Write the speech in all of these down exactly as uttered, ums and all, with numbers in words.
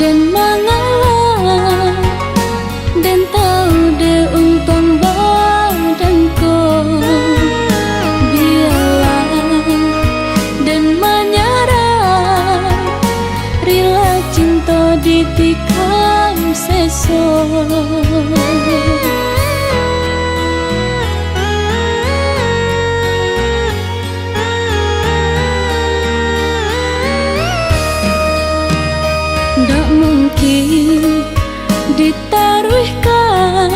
Den mangalah, den tau dek untuang badan ko. Bialah den manyarah, rila cinto ditikam seso. Ndak mungkin ditaruihkan,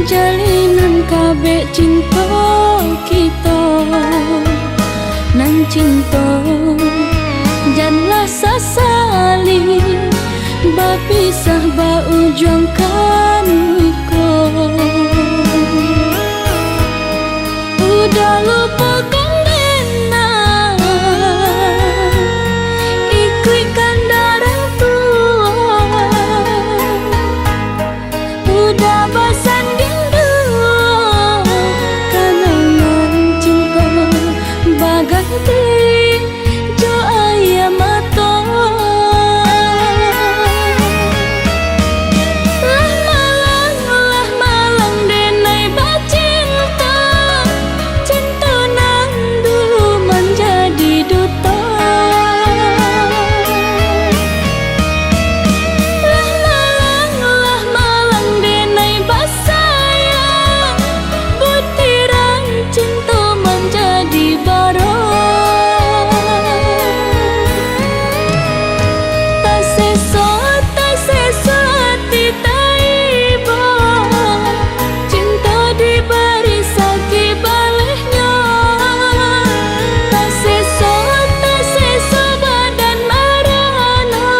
jalinan kabek cinto kito. Nan cinto, janlah sasali, bapisah baujuangkan iko. Udah lupokan den nan, ikuikan darah tuo. Udah basanding duo, kanangan cinto baganti jo aia mato. Lah malang, lah malang denai bacinto, cinto nan dulu manjadi duto. Lah malang, lah malang denai basayang, butiran cinto manjadi barok. Taseso, taseso ati taibo, cinto dibari sakik balehnyo. Taseso, taseso badan marano,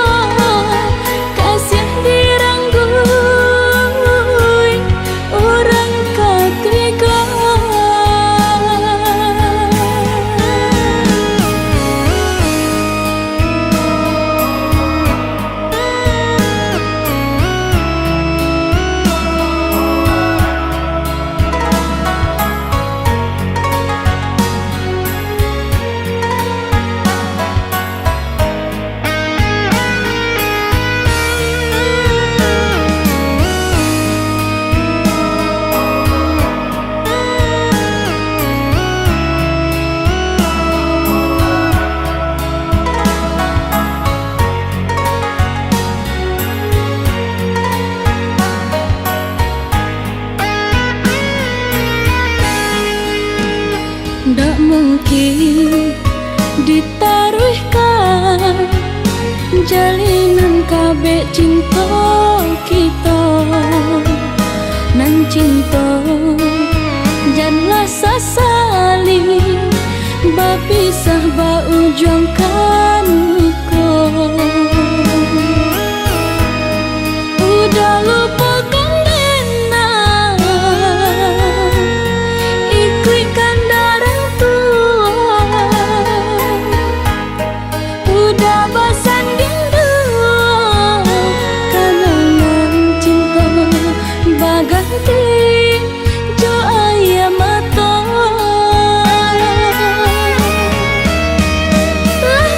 kasiah dirangguih urang katigak. Ndak mungkin ditaruihkan jalinan kabek cinto kito. Nan cinto, janlah sasali, bapisah baujuangkan iko. Udah lupokan den nan, ikuikan darah tuo. Udah basanding duo, kanangan cinto baganti jo aia mato. Lah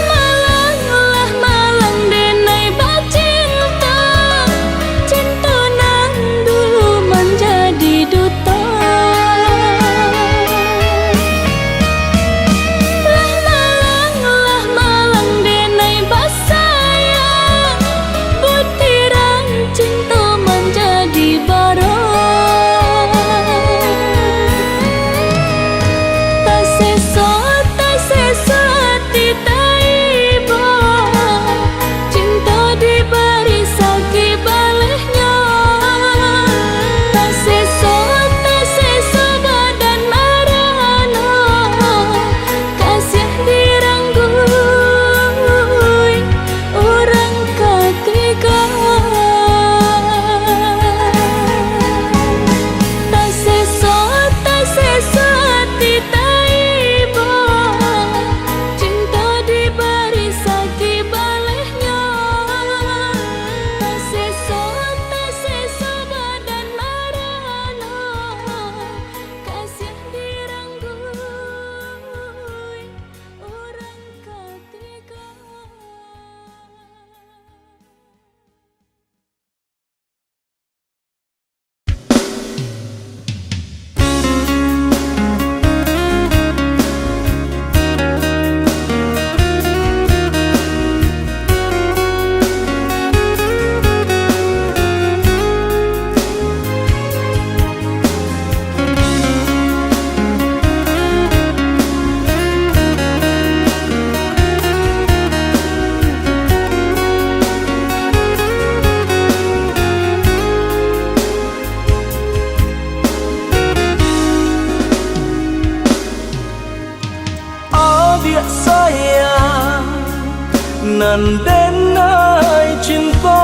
Nan den ai cinto,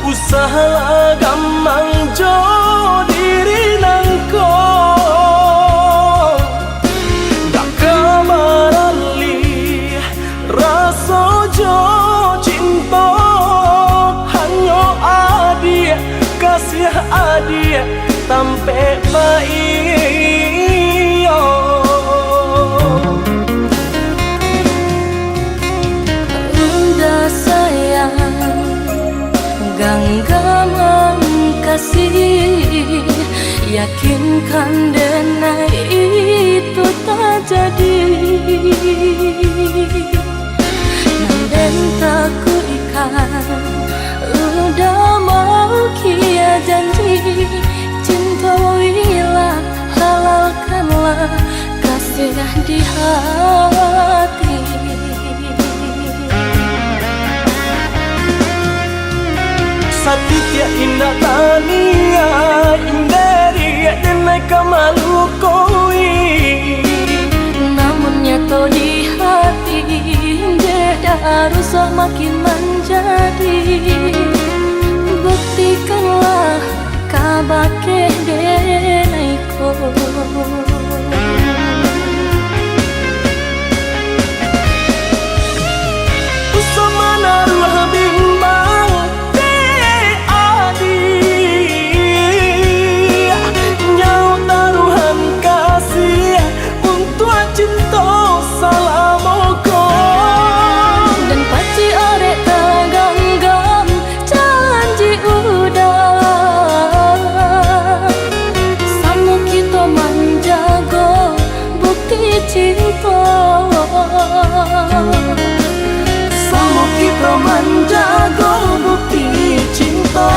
usahlah gamang jo diri nangko. Dak ka baralih raso jo cinto, hanyo adiak, kasiah adiak, tampek baiyo. Unda sayang, ganggamang kasih, yakinkan den ai itu tajadi. Nan den takuikkan, udah mau kia janji, cinto ilah, halalkanlah kasih di hati. Satitiak indak taniaik, inderi den ai ka malukoi. Namun nyato di hati, dek dak rusak makin manjadi. Buktikanlah kabake den ai ko. Usah manaruah bimbang, dek adiak. Nyawa taruahan kasih untuak cinto salamo ko. Dan pacik arek taganggam janji udah. Samo kito manjago bukti cinto. Samo kito manjago bukti cinto.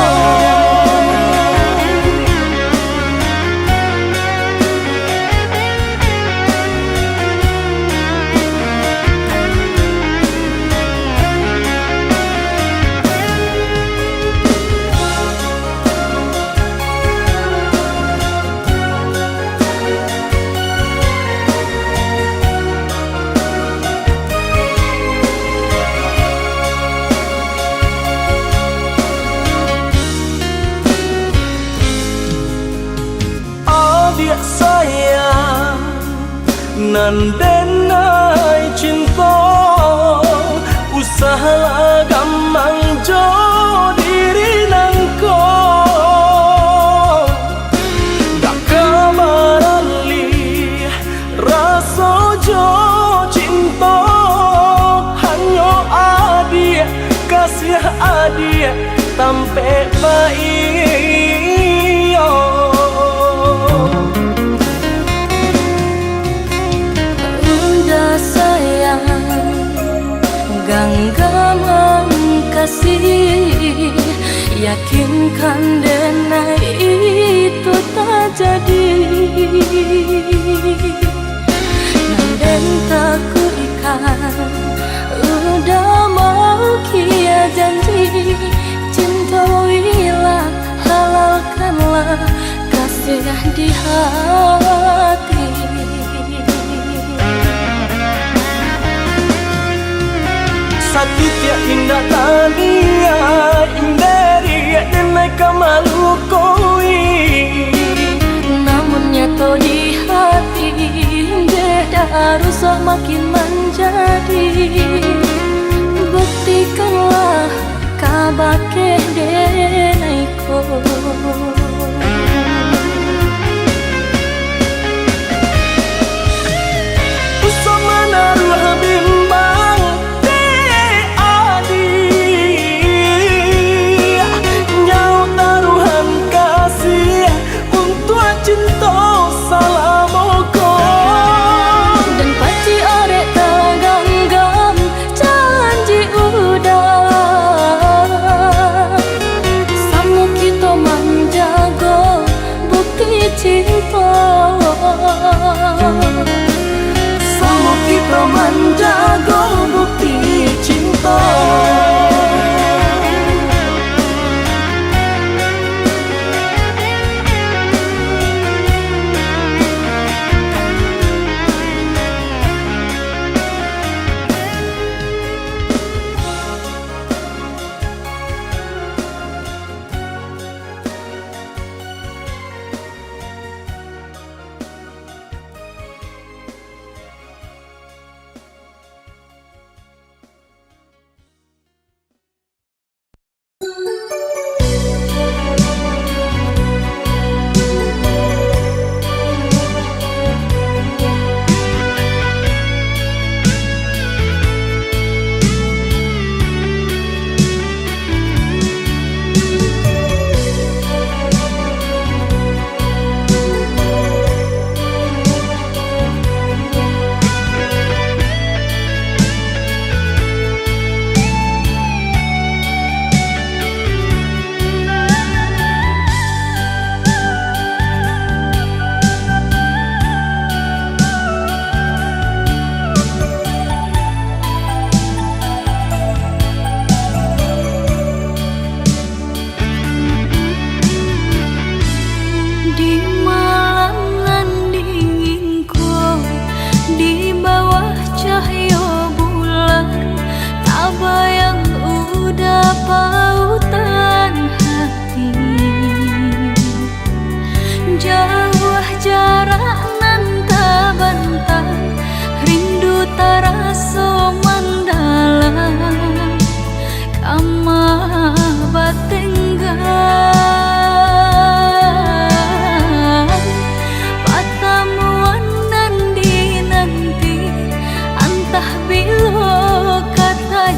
Adiak sayang, nan den ai cinto, usahlah gamang jo diri nangko. Dak ka baralih raso jo cinto, hanyo adiak, kasiah adiak, tampek baiyo. Unda sayang, ganggamang kasih, yakinkan den ai itu tajadi. Nan den takuikkan, udah mau kia janji, cinto ilah, halalkanlah kasih di hati. Satitiak indak taniaik, inderi den ai ka malukoi. Namun nyato di hati, dek dak rusak makin manjadi. Buktikanlah kabake den ai ko. Usah manaruah bimbang, dek adiak. Nyawa taruahan kasih untuak cinto salamo ko. Dan pacik arek taganggam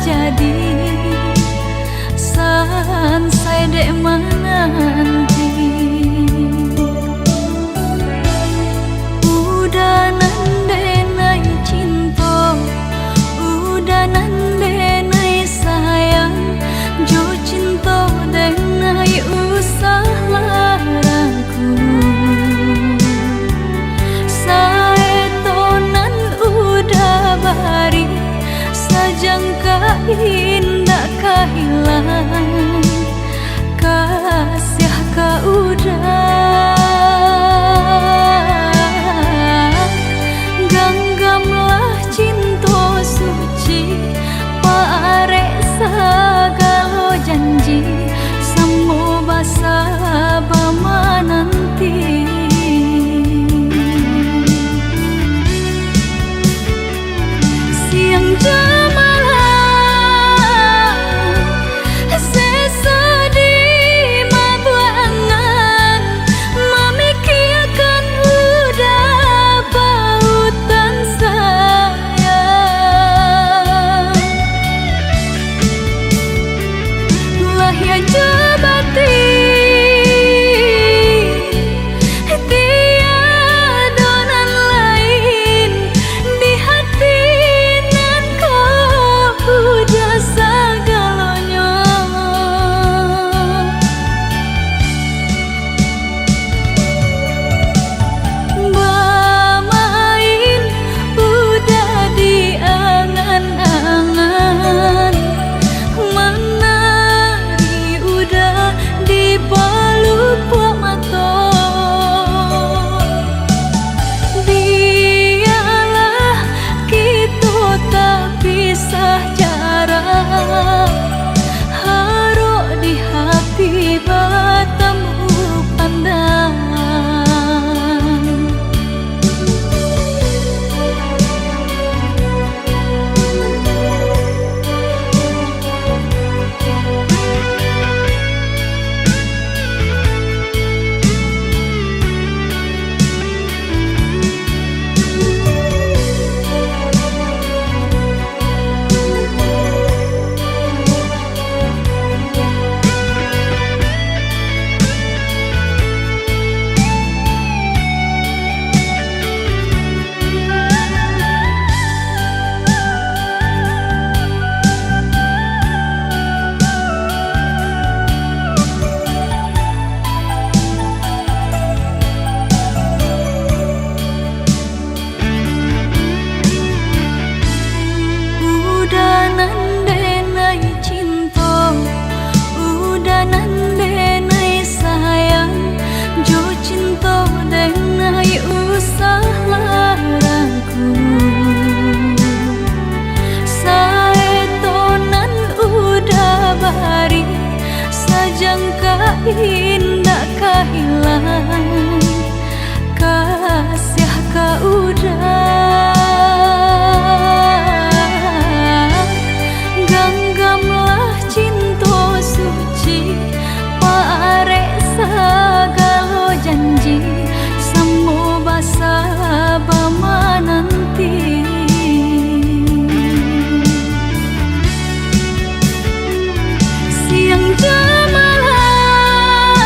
Jadi, sansai dek mananti. Uda nan denai cinto, uda nan denai sayang, jo cinto denai usah laraku. Saeto nan uda bari, sajangka indak ka hilang. Kasiah ka uda, ganggamlah cinto suci, parek sagalo janji, samo basaba mananti. Siang jo malam, seso di mabuak angan, mamikiakan uda pautan sayang. Lahia jo batin, tiado nan lain, di hati nan ko uda sagalonyo. Bamain uda di angan-angan, manari uda di palupuak mato. Bialah kito tapisah jarak, harok di hati batamu pandang. Uda nan denai cinto, uda nan denai sayang, jo cinto denai usah laraku. Saeto nan uda bari, sajangka indak ka hilang. Kasiah ka uda, ganggamlah cinto suci, parek sagalo janji, samo basaba mananti. Siang jo malam,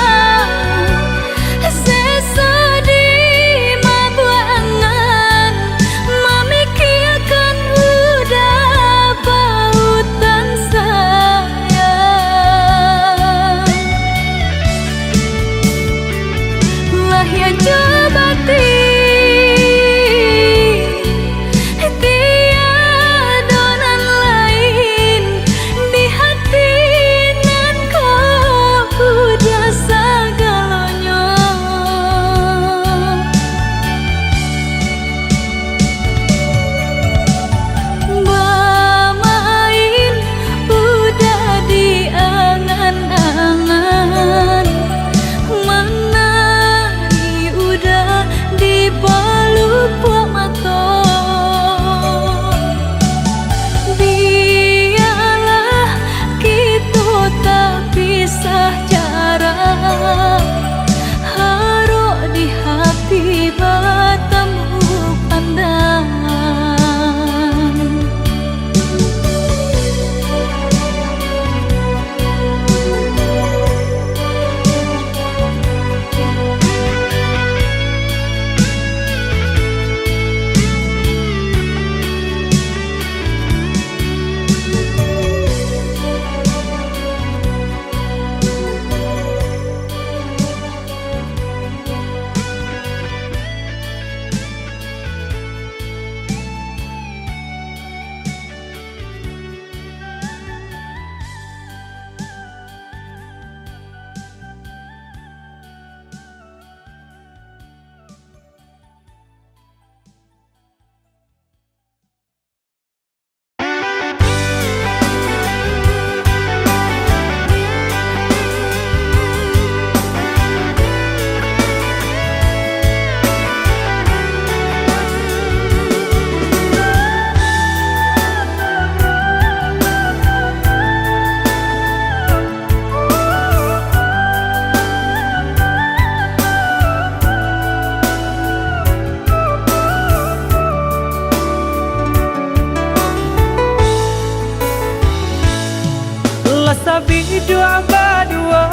Hiduik baduo,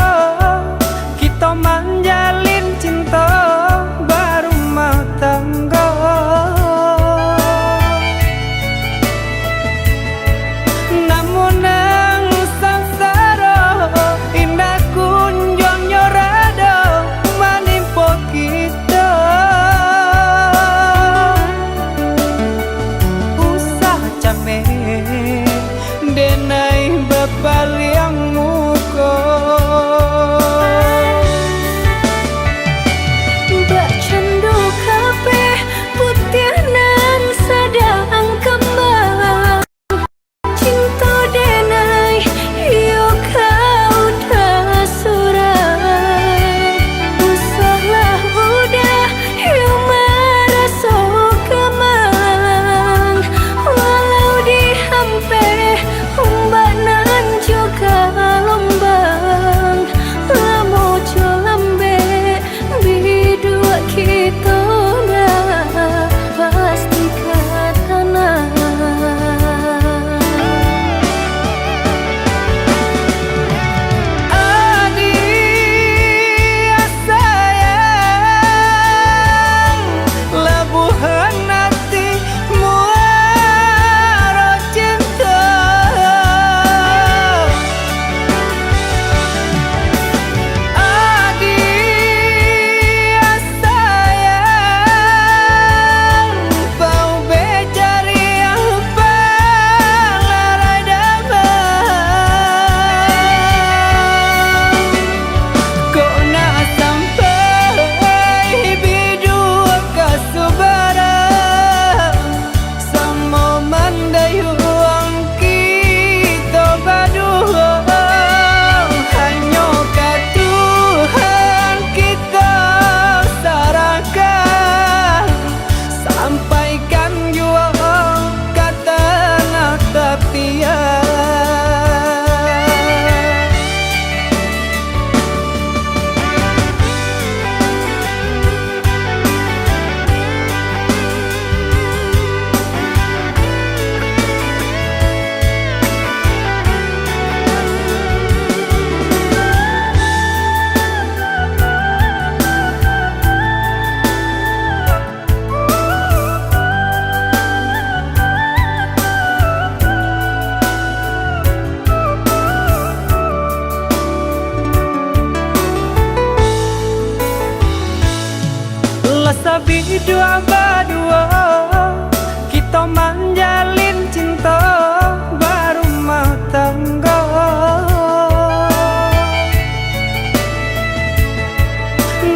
kito manjalin cinto barumah tanggo. Namun nan sansaro, indak kunjuang nyo rado manimpo kito. Usah cameh, denai bapaliang muko. Bakcando kapeh putiah nan sadang kambang. Cinto denai, iyo ka udah surai. Usahlah udah, iyo maraso gamang. Walau diampeh ombak nan jo galombang, lamo jo lambek, biduak kito ndak pasti ka tanang. Adiak sayang, labuahan ati muaro cinto. Adiak sayang, paubek cariah palarai damang. Kok nak sampai biduak ka subarang, samo mandayuang kito baduo. Hanyo ka Tuhan kito sarahkan, sampaikan juo ka tanah tapian. Lah sabiduak baduo, kito manjalin cinto barumah tanggo.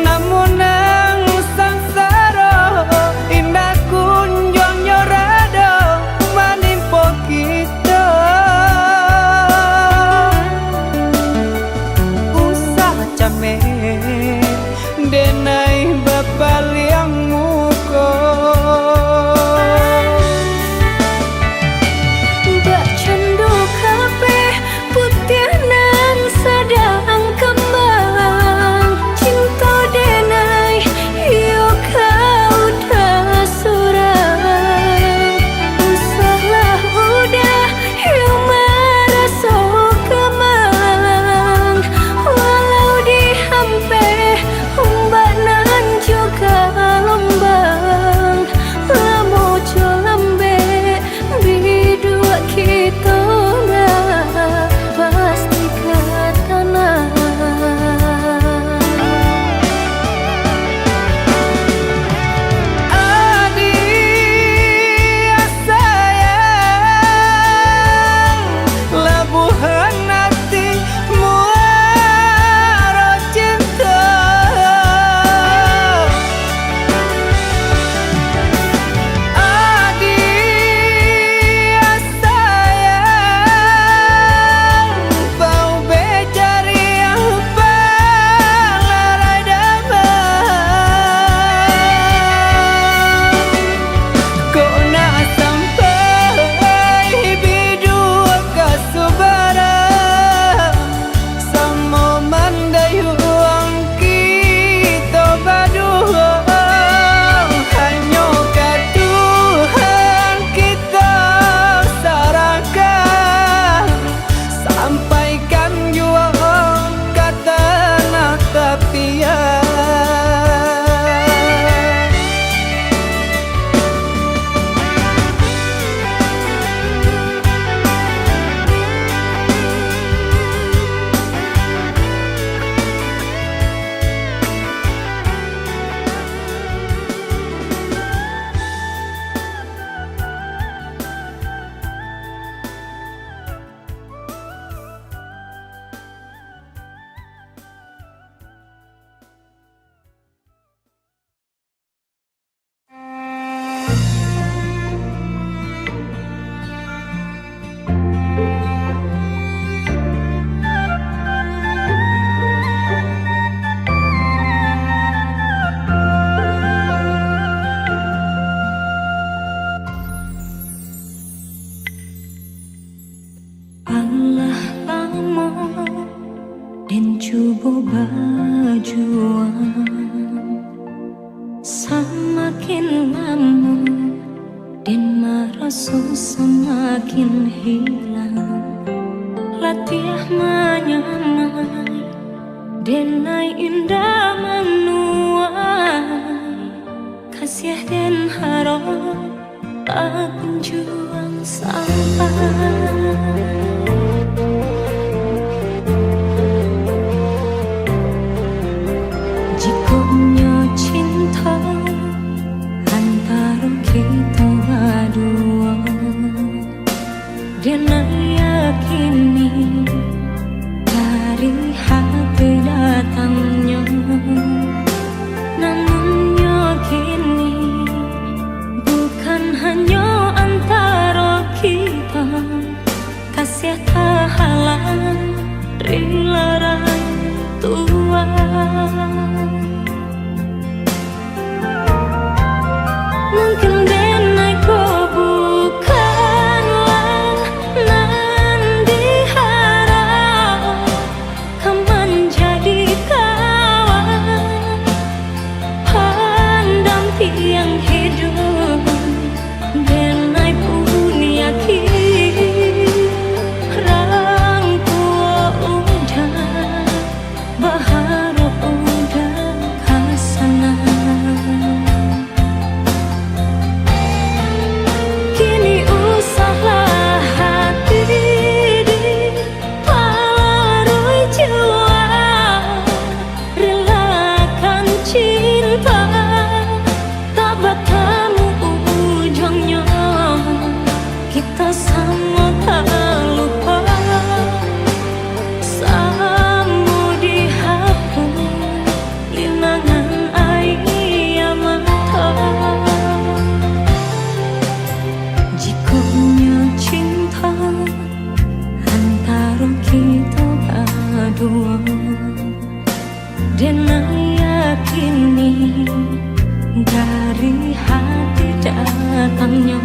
Namun nan sansaro, indak kunjuang nyo rado manimpo kito. Usah cameh, denai bapaliang muko. Cubo bajuang, samakin lamo den maraso samakin hilang. Latiah manyamai, denai indak manuai. Kasiah den harok, bakunjuang sampai. Jikok nyo cinto antaro kito baduo, denai yakini dari hati datangnyo. Namun nyo kini bukan hanyo antaro kito, kasiah tahalang di larang tuo. Mungkin denai ko bukanlah nan diharap, ka manjadi kawan pandampiang hidup. Denai pun yakin, rang tuo udah baharok udah ka sanang. Kini usahlah hati dipalarui jua, relakan cinta tak batamu ujuangnyo. Kito samo talupo, samo dihapuih linangan aia mato. Jikok nyo cinto antaro kito baduo, denai yakini dari hati datangnyo.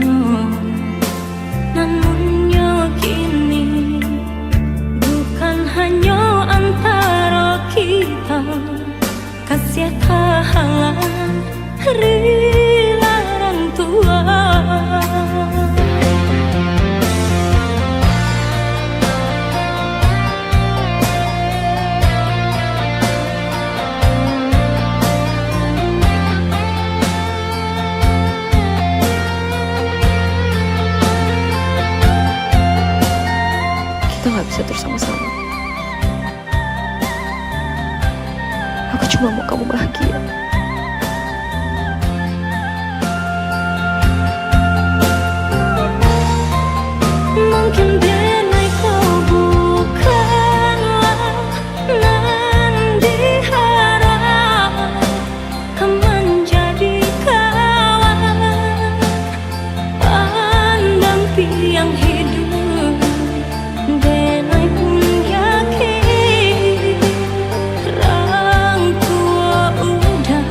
Namun nyo kini bukan hanyo antaro kito, kasiah tahalang di larang tuo. Kita nggak bisa terus sama-sama. Aku cuma mau kamu bahagia. Mungkin denai ko bukanlah nan diharap, ka manjadi kawan pandampiang hidup. Denai pun yakin, rang tuo udah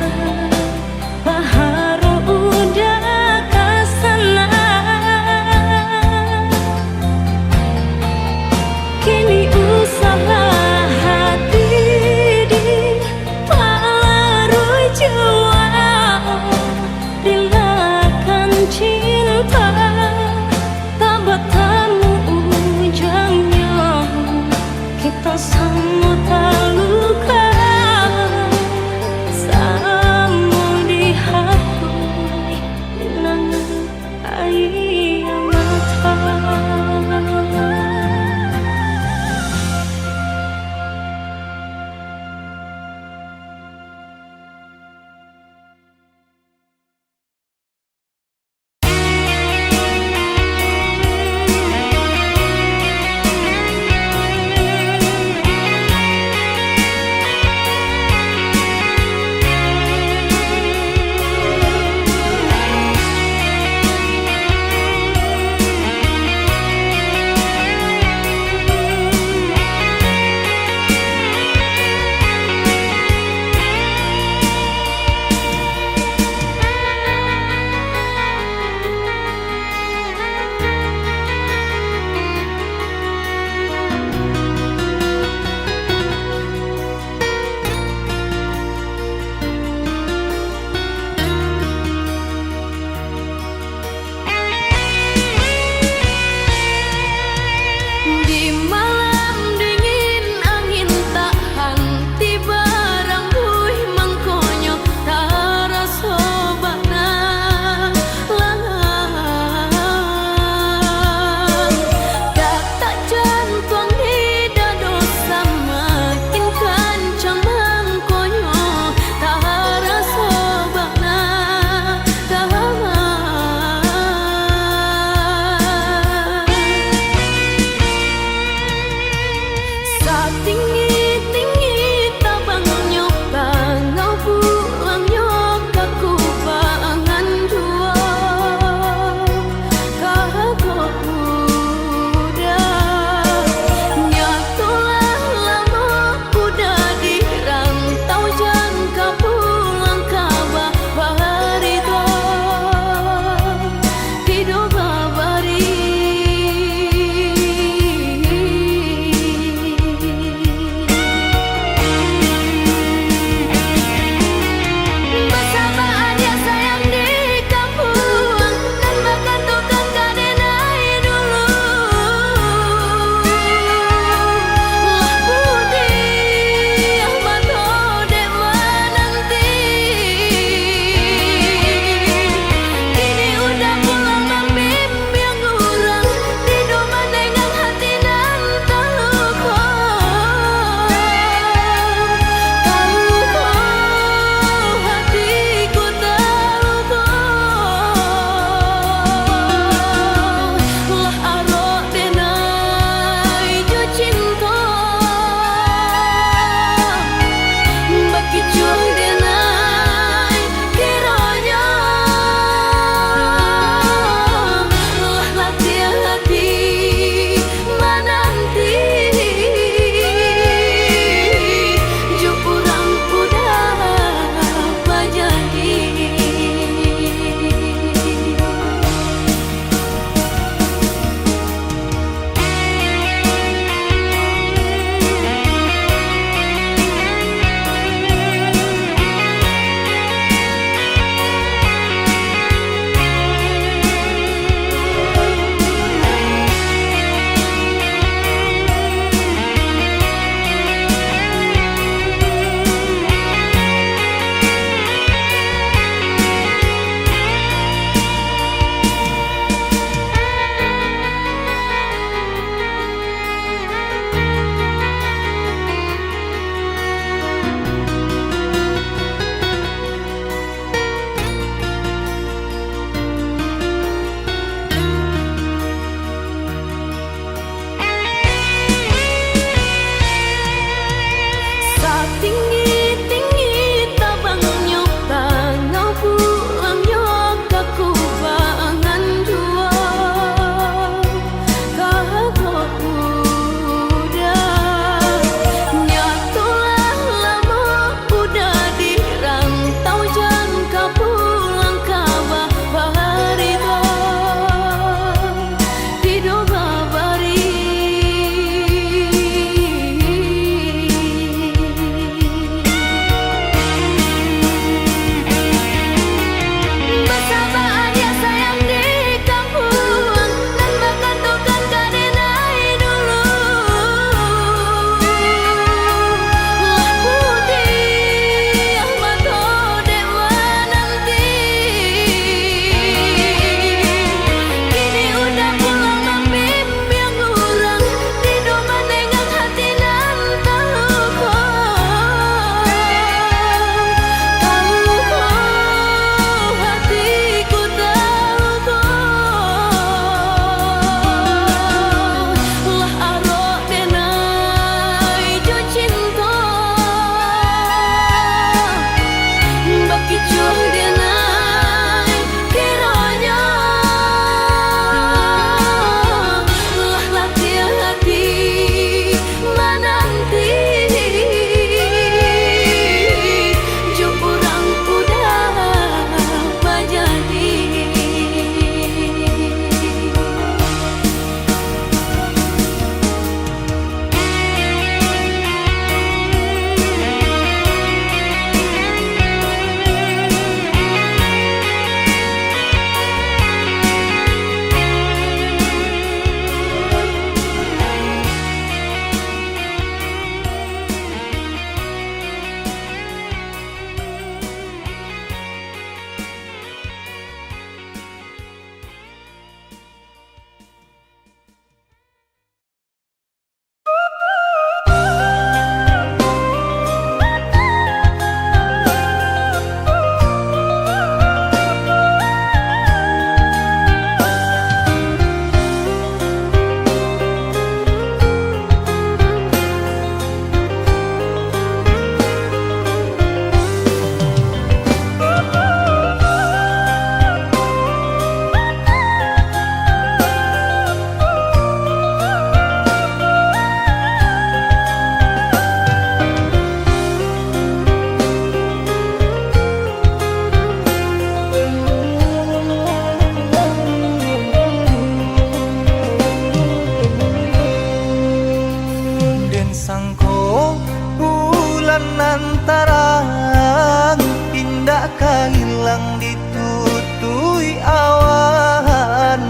Sangko bulan nan tarang, indak ka ilang ditutuik awan.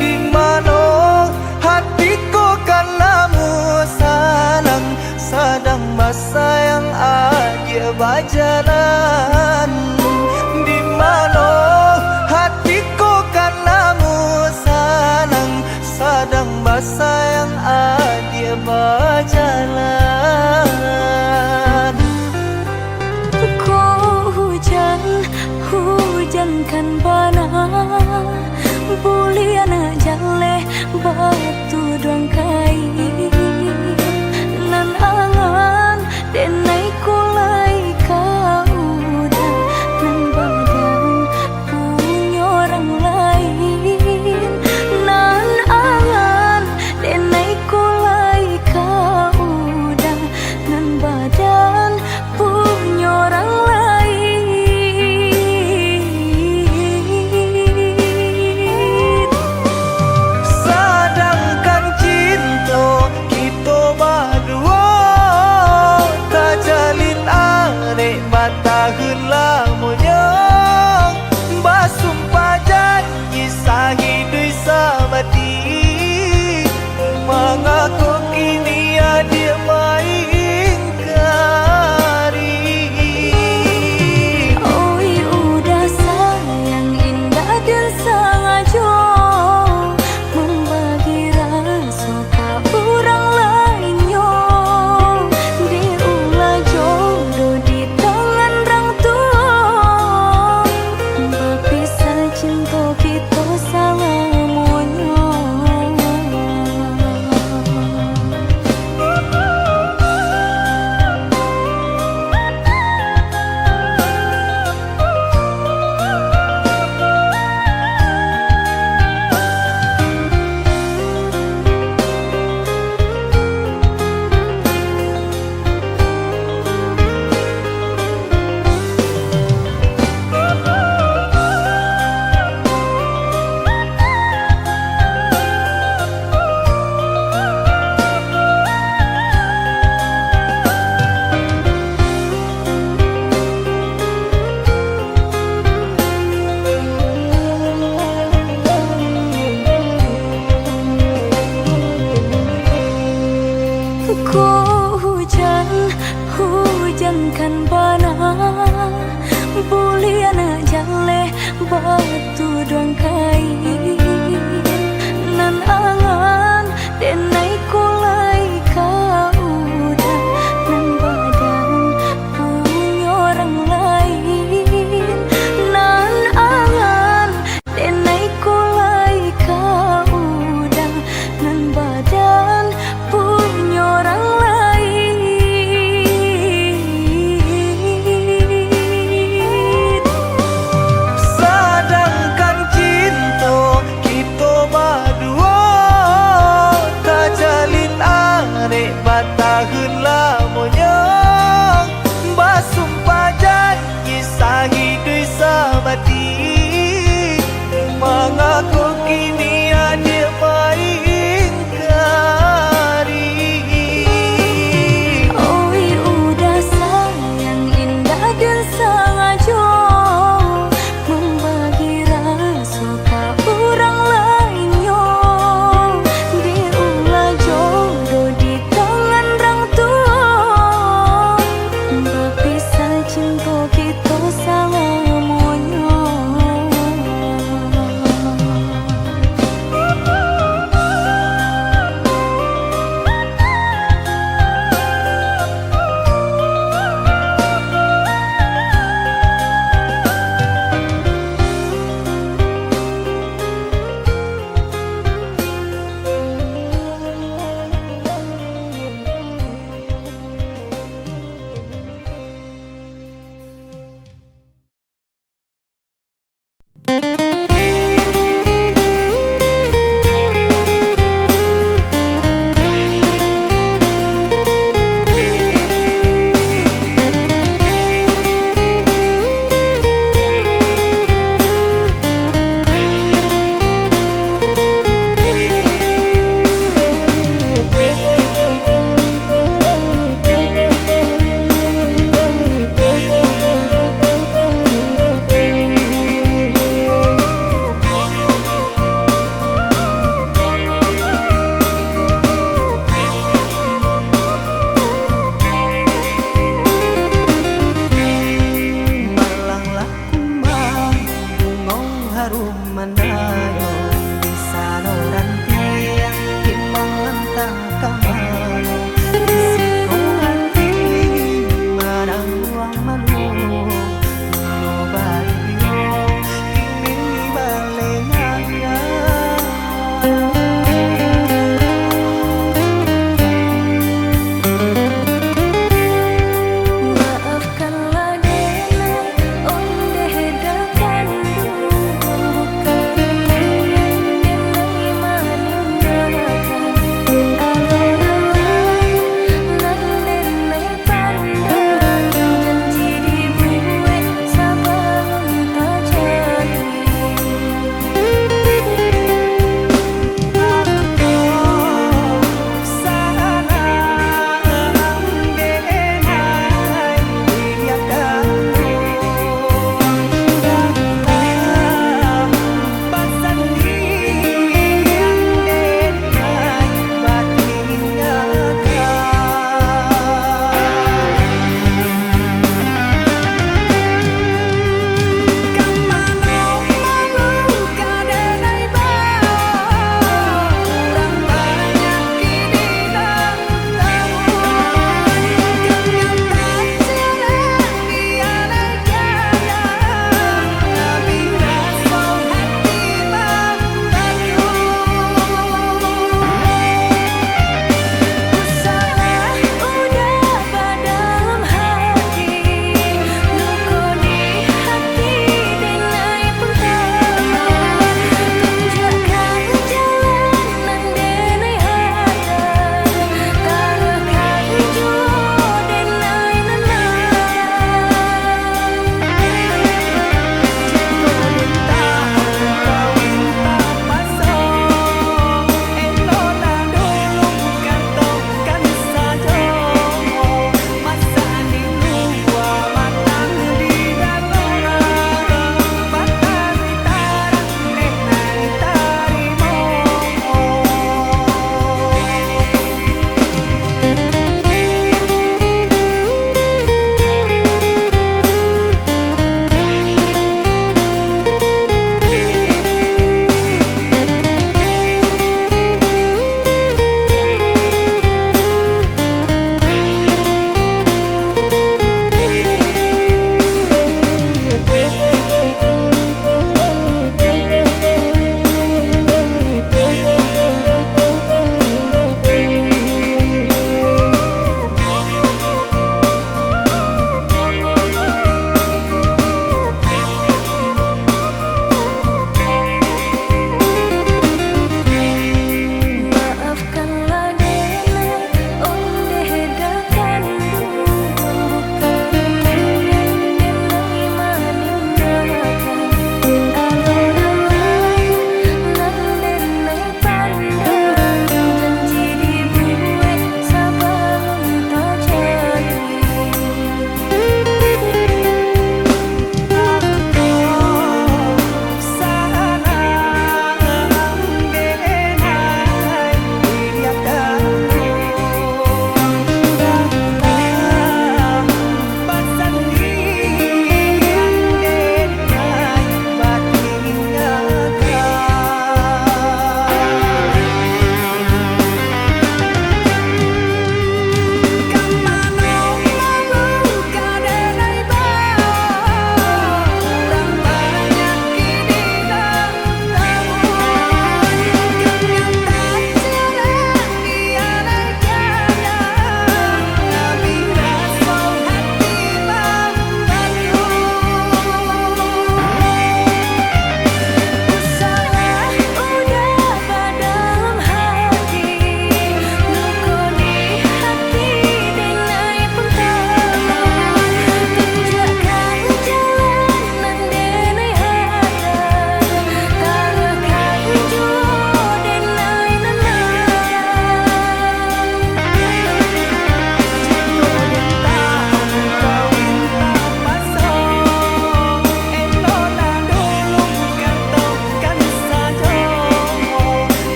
Di mano hati ko ka namuah sanang, sadang basayang adiak bajalan. Di mano hati ko ka namuah sanang, sadang basayang adiak bajalan. Ko hujan, hujan kan bana, buliah nak jaleh batu duang kain. Nan angan denai ko lai ka udah, nan badan punyo urang lain. Nan angan denai ko lai ka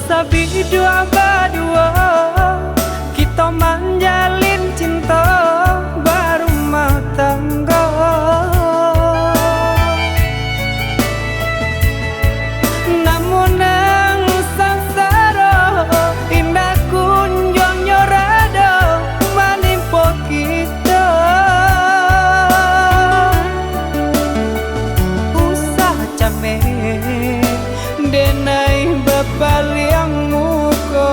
Sabiduak baduo, kito manjalin cinto barumah tanggo. Namun nan sansaro, indak kunjuang nyo rado manimpo kito. Usah cameh, denai bapaliang muko.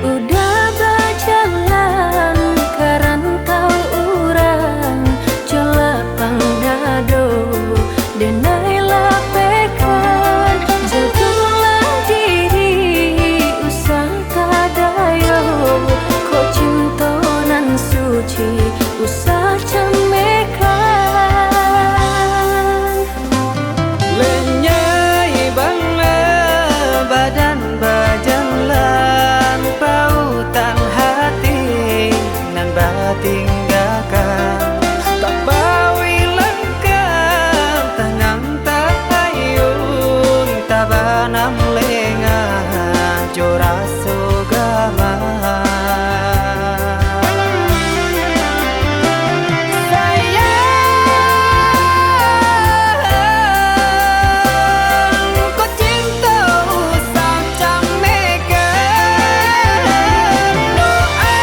Udah bajalan ka rantau urang, jo lapang dado, denai lapehkan, jagolah diri, usah ka dayo, kok cinto nan suci, usah camehkan. Lenyai bana badan bajalan, pautan hati nan batinggakan. Tabawi langkah, tangan taayun, tabanam lengah jo raso gama. Sayang, ko cinto usah camehkan, doakanlah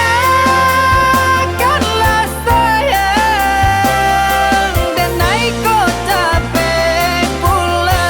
sayang, denai ko capek pulang.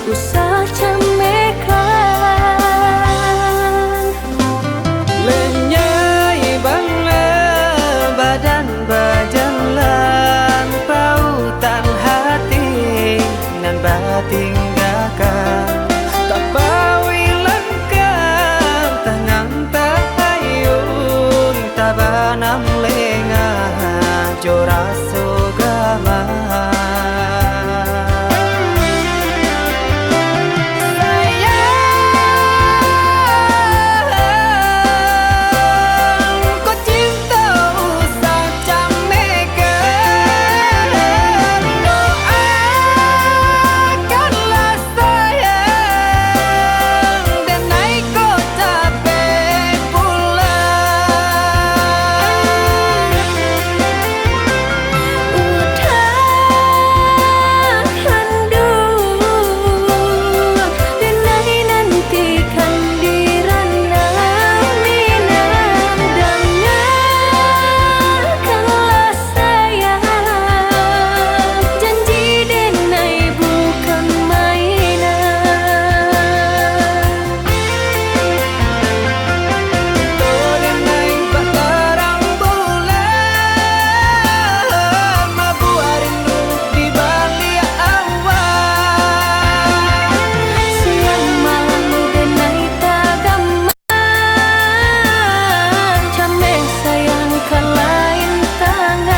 usah camekan. Lenyai bana badan bajalan, pautan hati nan batinggakan. Tapawi langkah tangan tahayun, tabanam lengah jo raso gamang. Sayang, ko cinto usah camekan. Doakanlah sayang, denai ko capek pulang. Udah handul, denai nantikan di ranah Minang. Dangakanlah sayang, janji denai bukan mainan. Cinto denai batarang bulan, mabuak rindu di baliak awan. Siang malam denai tagamang, cameh sayang ka lain tangan.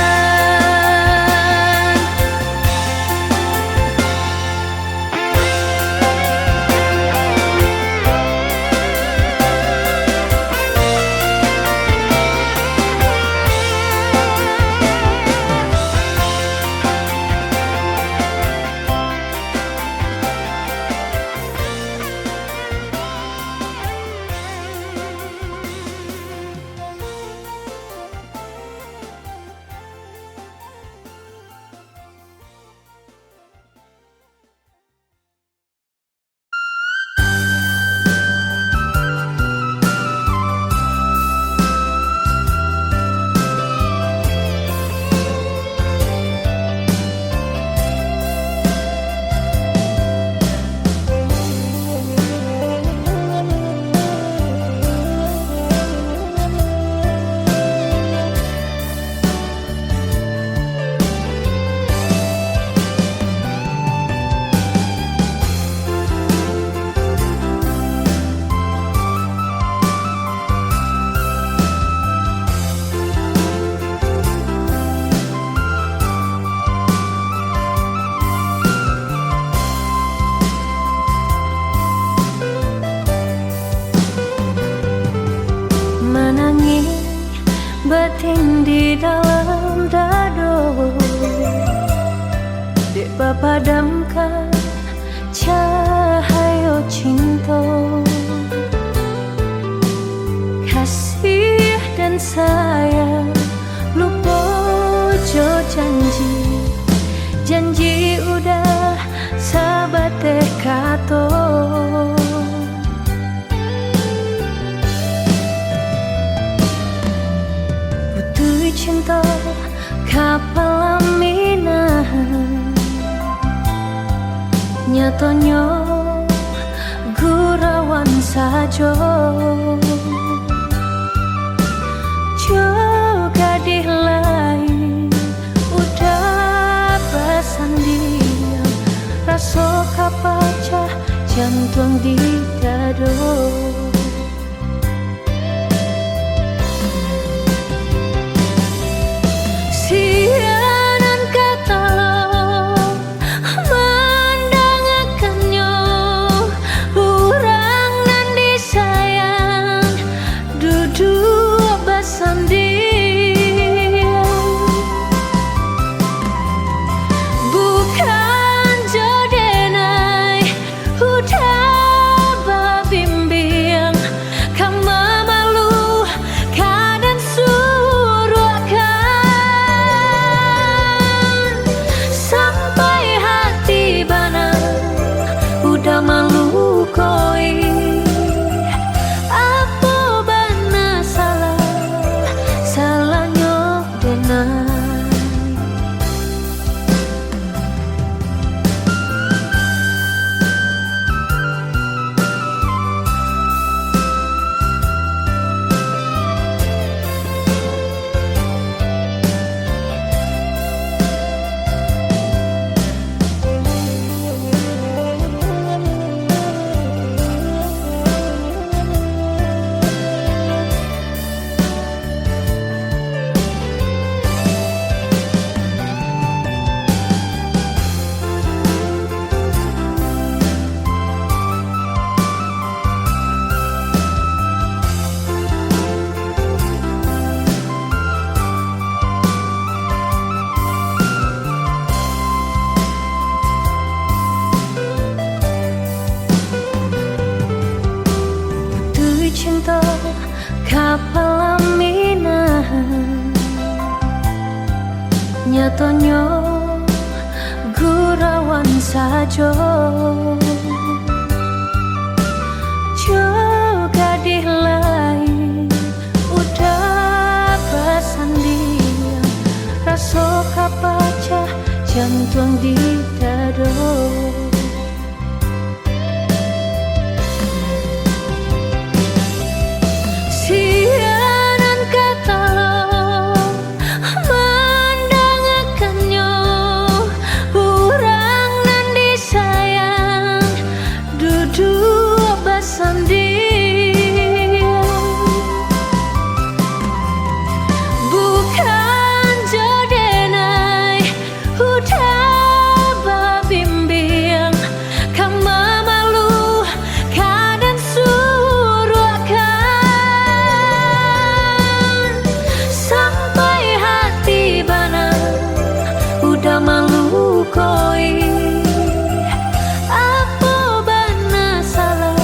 Manangih batin di dalam dado, dek bapadamkan cahayo cinto. Kasih dan sayang lupo jo janji, janji udah sabateh kato. Putuih cinto ka palaminan, nyatonyo gurauan sajo. Jo gadih lain udah basandiang, raso ka pacah jantuang di dado. Sia nan ka tolong mandangakannyo, urang nan disayang duduak basandiang. Bukan jo denai udah babimbiang, ka mamalu, ka den suruahkan. Sampai hati bana udah malukoi, apo bana salah, salahnyo denai. Rasonyo gurauan sajo. Jo gadih lain udah basandiang, raso ka pacah jantuang di dado. Sia nan ka talok mandangakan nyo, urang nan disayang duduak basandiang. Bukan jo denai udah babimbiang, ka mamalu, ka den suruahkan. Sampai hati bana udah malukoi. Apo bana salah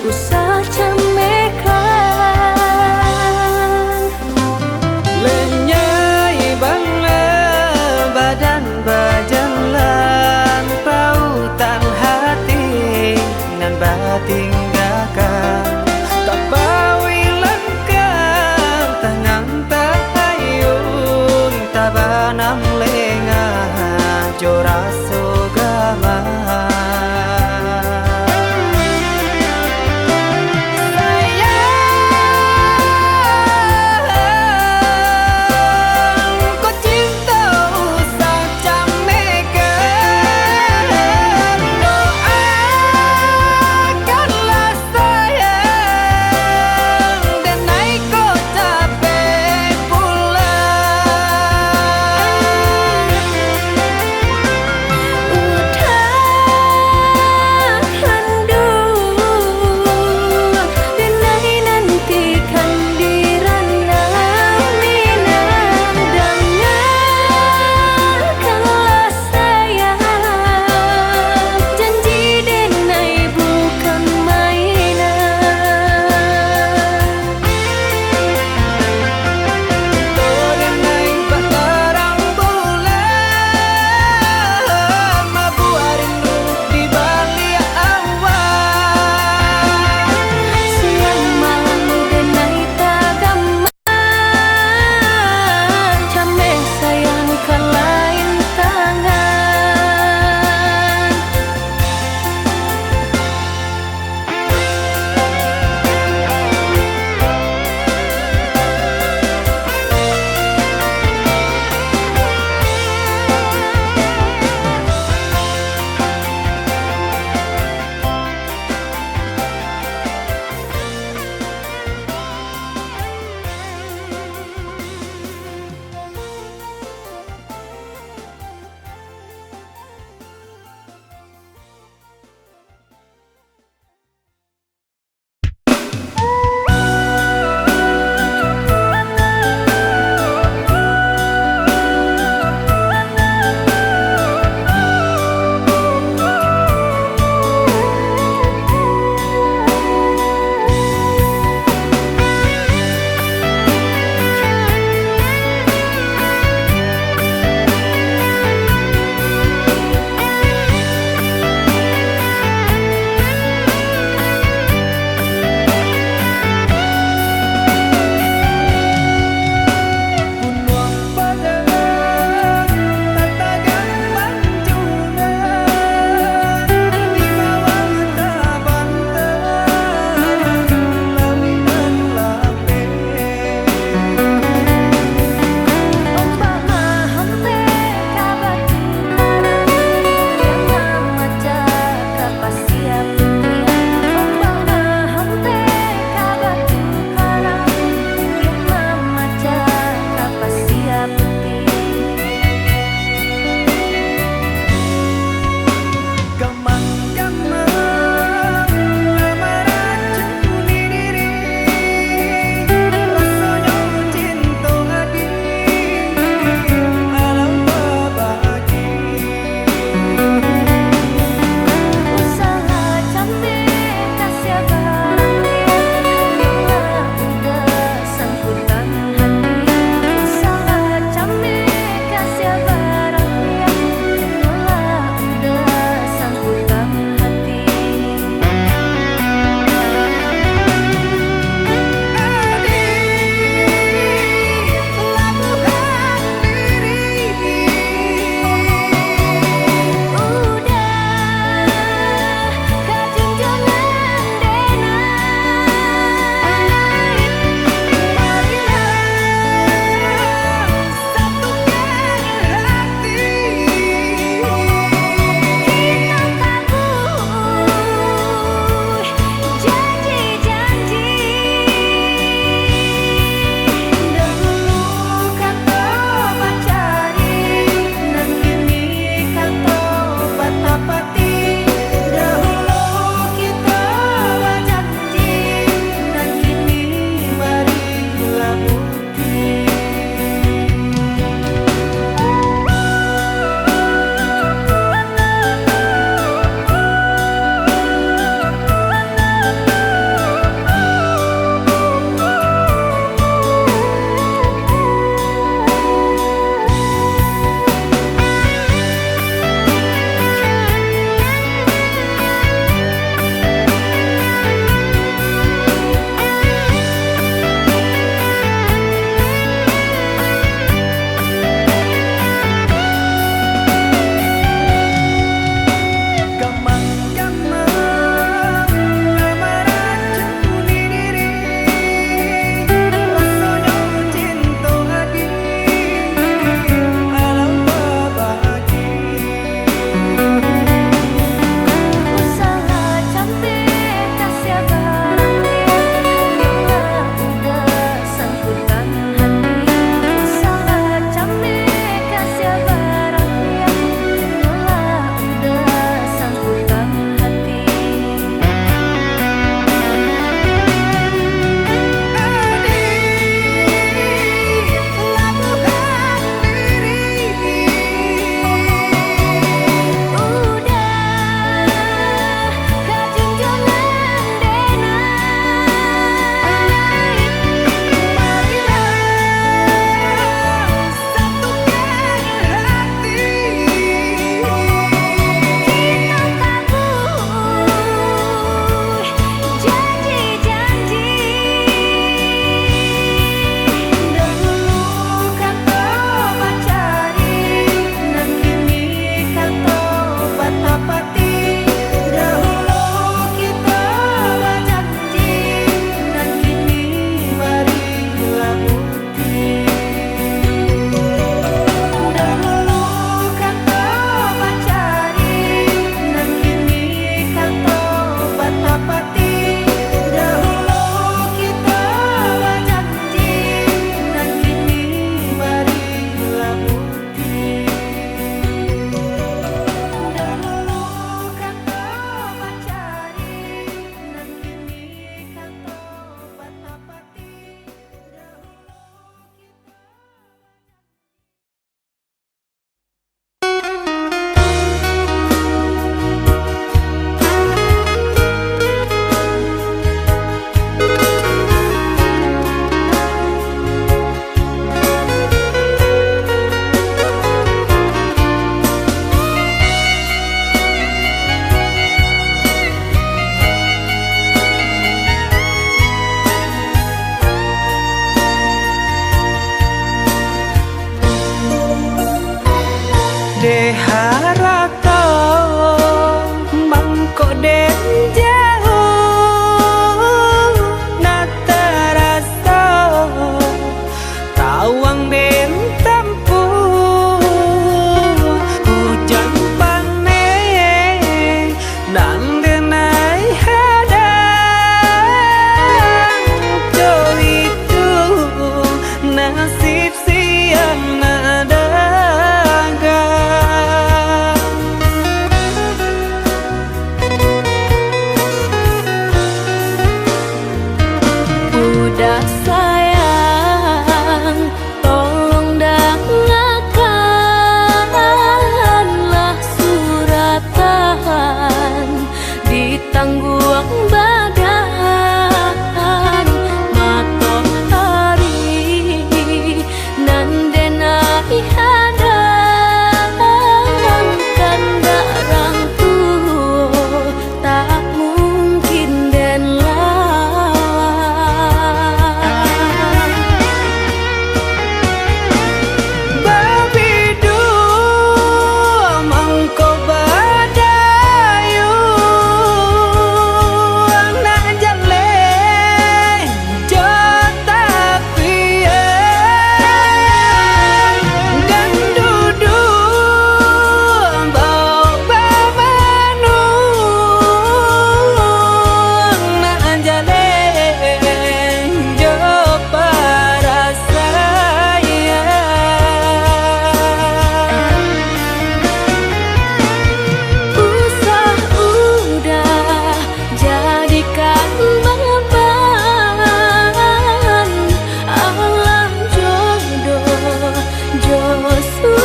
Usah camekan. Lenyai banglah badan bajalan, pautan hati nan batinggakan. Tabawi langkah tangan tahayun, tabanam lengah jo raso gamang. Sayang, tolong dangakanlah suratan di tangguang badan. Matoari nan den ai hadang, kandak rang tuo tak mungkin den lawan. Babiduang mangko badayuang, nak jaleh jo tapian, ganduduang baok bamanuang, nak jaleh jo parasaian. Usah udah jadikan baban, alah jodoh jo suratan.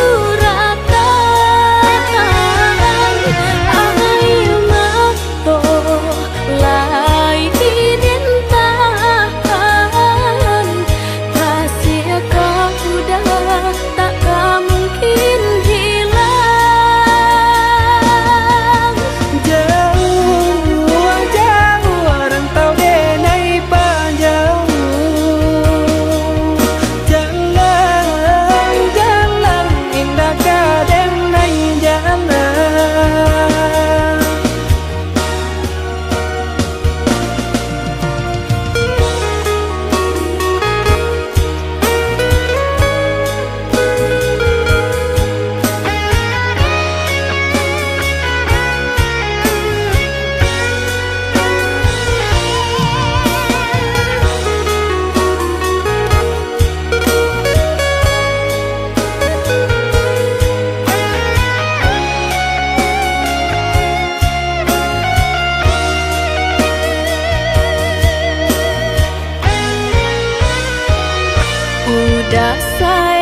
Air mato lai dintahan, rasia ka udah tak ka mungkin hilang. Jauah, jauah rantau den ai pajauah, jalan-jalan indak ka den ai jalan. Udah sa-